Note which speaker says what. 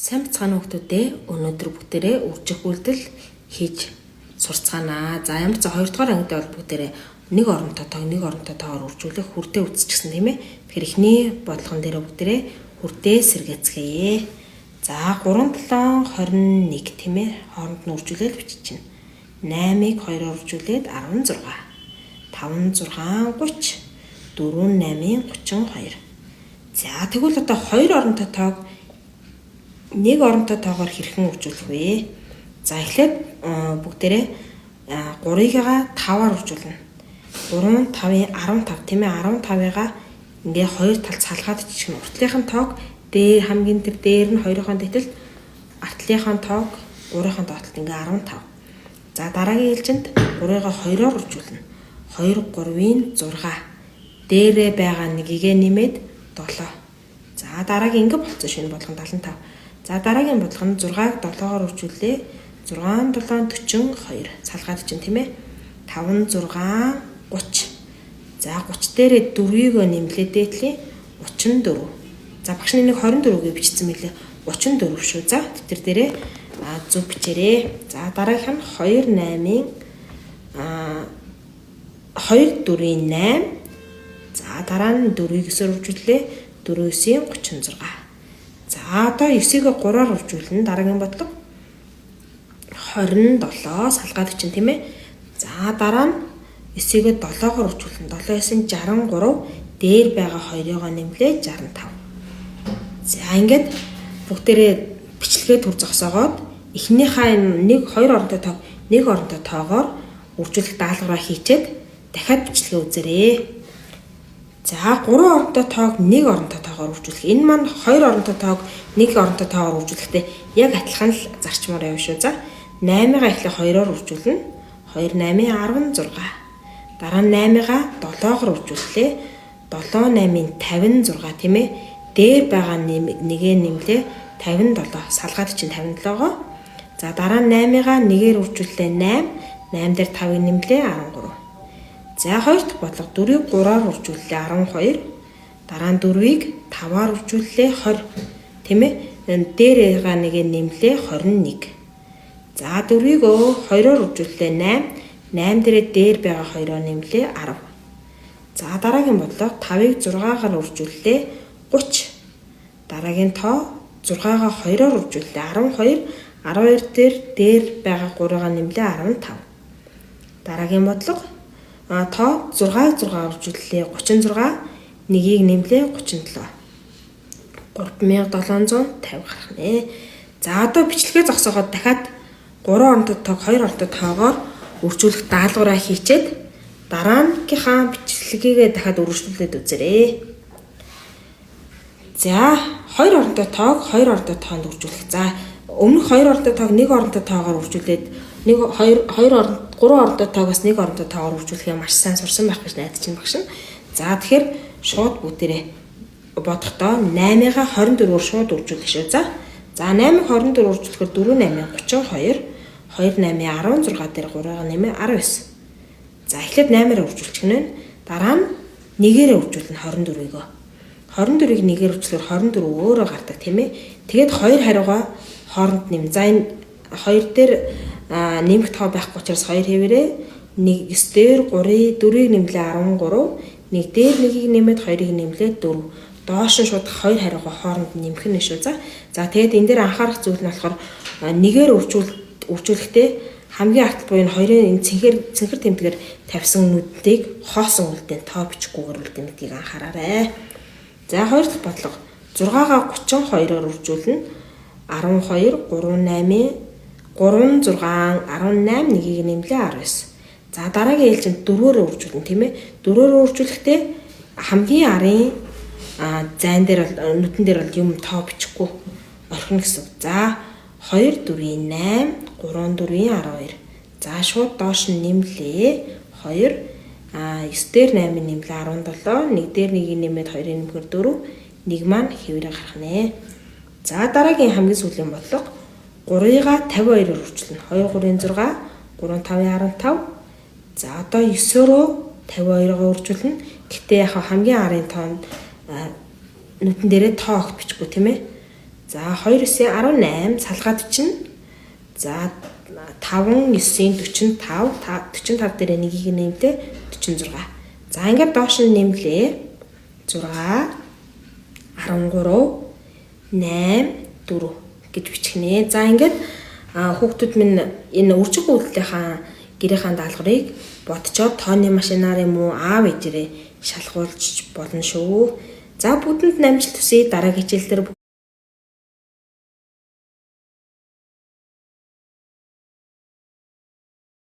Speaker 1: Сайн бацгаана хүмүүстээ, өнөөдөр бүгдээрээ үржих үйлдэл хийж сурцгаанаа. За ямар ч 2 дугаар ангид бол бүгдээрээ нэг оронтой тоог нэг оронтой тоогоор үржүүлэх хүрдээ үзчихсэн, тийм ээ. Тэгэхээр эхний бодлогон дээр бүгдээрээ хүрдээ сэргээцгээе. За 3 7 21, тийм ээ. Хооронд нь үржүүлээд бичиж чинь. 8-ыг 2-оор үржүүлээд 16. 5 6 30 4 8 32. За тэгвэл одоо 2 оронтой тоог нэг оронтой тоогоор хэрхэн үржүүлэх вэ? За эхлээд бүгдээрээ 3-ыг 5-аар үржүүлнэ. 3 5-ын 15, тийм ээ. 15-ыга ингээ хоёр талд салгаад бичих нь уртлынхын тоог дээр хамгийн тэр дээр нь 2-ын дэтэлт, артлынхын тоог 3-ын доотлолт, ингээ 15. За дараагийн ээлжинд 3-ыг 2-оор үржүүлнэ. 2 3-ын 6, дээрээ байгаа нэгээ нэмээд 7. За дараагийн ингээ болцсон шинэ болгон 75. За дараагийн бодлого нь 6-ыг 7-оор үржүүллээ. 6 7 42, салгаад чинь, тийм ээ. 5 6 30. За 30 дээрээ 4-ийг нэмлээ, дээдлийн 34. За багш нэг 24-ийг бичсэн мэлээ. 34 шүү. За тэр дээрээ зөв бичээрэй. За дараагийнх нь 2 8-ын 2 4-ийн 8. За дараа нь 4-ийг 9-оор үржүүллээ. 4 9-ийн 36. За одоо 9-ийг 3-аар үржүүлнэ. Дараагийн бодлого 27, салгаад чинь, тийм ээ. За дараа нь 9-ийг 7-оор үржүүлнэ. 7 9 63, дээр байгаа 2-ыг нэмлээ, 65. За ингээд бүгдээрээ бичлэгээ төр зогсоогоод эхнийхээ энэ 1 2 оронтой тоог нэг оронтой тоогоор үржүүлэх даалгавраа хийчээд дахиад бичлэгээ үзээрэй. За 3 оронтой тоог 1 оронтой тоогоор үржүүлэх. Энэ маань 2 оронтой тоог 1 оронтой тоогоор үржүүлэхдээ яг адилхан л зарчмаар явна шүү. За 8-ыг эхлээ 2-оор үржүүлнэ. 2 8 16. Дараа нь 8-ыг 7-оор үржүүллээ. 7 8-ын 56, тийм ээ. Дээр байгаа нэгээ нэмлээ, 57, салгаад чинь 57-гоо. За дараа нь 8-ыг 1-ээр үржүүллээ, 8. 8 дээр 5-ыг нэмлээ, 13. За хоёр дахь бодлого 4-ийг 3-аар үржүүллээ, 12. Дараа нь 4-ийг 5-аар үржүүллээ, 20. Тийм ээ. Дээр байгаа нэгээ нэмлээ, 21. За 4-ийг 2-оор үржүүллээ, 8. 8 дээрээ дээр байгаа 2-оо нэмлээ, 10. За дараагийн бодлого 5-ыг 6-аар үржүүллээ, 30. Дараагийн тоо 6-гаа 2-оор үржүүллээ, 12. 12 дээр дээр байгаа 3-ыг нэмлээ, 15. Дараагийн бодлого тоо 6-ыг 6 үржүүллээ, 36, нэгийг нэмлээ, 37. 3750 гарах нэ. За одоо бичлэгээ зогсоогоод дахиад 3 оронтой тоог 2 оронтой тоогоор үржүүлэх даалгавраа хийчээд дараагийнхаа бичлэгээгээ дахиад үргэлжлүүлээд үзээрэй. За 2 оронтой тоог 2 оронтой тоонд үржүүлэх. За өмнөх 2 оронтой тоог 1 оронтой тоогоор үржүүлээд 1 2 2 орон 3 оронтой тоогоос 1 оронтой тоогоор үржүүлэхээ маш сайн сурсан байх гэж найдаж чинь багш нь. За тэгэхээр шууд бүгдээрээ бодохдоо 8-ыг 24-оор шууд үржүүлэх шүү. За 8-ыг 24 үржүүлэхээр 4 8 32, 2 8 16 дээр 3-ыг нэмээ, 19. За эхлээд 8-аар үржүүлчих нь байна. Дараа нь 1-ээрээ үржүүлнэ 24-ийг. 24-ийг 1-ээр үржүүлэхээр 24 өөрөө гардаг, тийм ээ. Тэгээд 2 хариугаа хооронд нэм. За энэ 2 дээр нэмэх тоо байхгүй учраас 2 хэвээрээ 1 9 дээр 3-ыг 4-ыг нэмлээ, 13, 1 дээр 1-ийг нэмээд 2-ыг нэмлээ, 4. Доош нь шууд 2 хариугаа хооронд нэмэх нь шүү. За тэгээд энэ дээр анхаарах зүйл нь болохоор нэгээр үржүүлэхдээ хамгийн ард буюу энэ хоёрын энэ цэнхэр тэмдгээр тавьсан нүдийг хоосон үлдээн, тоо бичихгүйгээр үлдээн гэдгийг анхаараарай. За хоёр дахь бодлого 6-гаа 32-оор үржүүлнэ. 12 3 8 3 6 18, нэгийг нэмлээ, 19. За дараагийн ээлжинд 4-өөрөө үржүүлнэ, тийм ээ. 4-өөрөө үржүүлэхдээ хамгийн арын зайн дээр бол нүдэн дээр бол юм тоо бичихгүй орхино гэсэн. За 2 4-ийн 8, 3 4-ийн 12. За шууд доош нь нэмлээ. 2 9 дээр 8 нэмлээ, 17, 1 дээр 1-ийг нэмээд 2-ыг нэмэхээр 4, 1 маань хэвээрээ гарах нэ. За дараагийн хамгийн сүүлийн бодлого 3-ыг 52-оор үржүүлнэ. 2 3-ын 6, 3 5-ын 15. За одоо 9-оороо 52-оор үржүүлнэ. Гэхдээ яг хамгийн арын тоонд нүдэн дээрээ тоо огт бичихгүй, тийм ээ. За 2 9-ийн 18 салгаад бичнэ. За 5 9-ийн 45 45 дээр нэгийг нэмтээ 46. За ингээд доош нь нэмлээ. 6 13 8 4 гэж бичихнэ. За ингээд хүүхдүүд минь энэ үржих үйлдэлийнхаа гэрийнхаа даалгаврыг бодцоод тооны машинаар юм уу аав ээжээрээ шалгуулж болно шүү. За бүгдэнд амжилт хүсье. Дараагийн хичээл дээр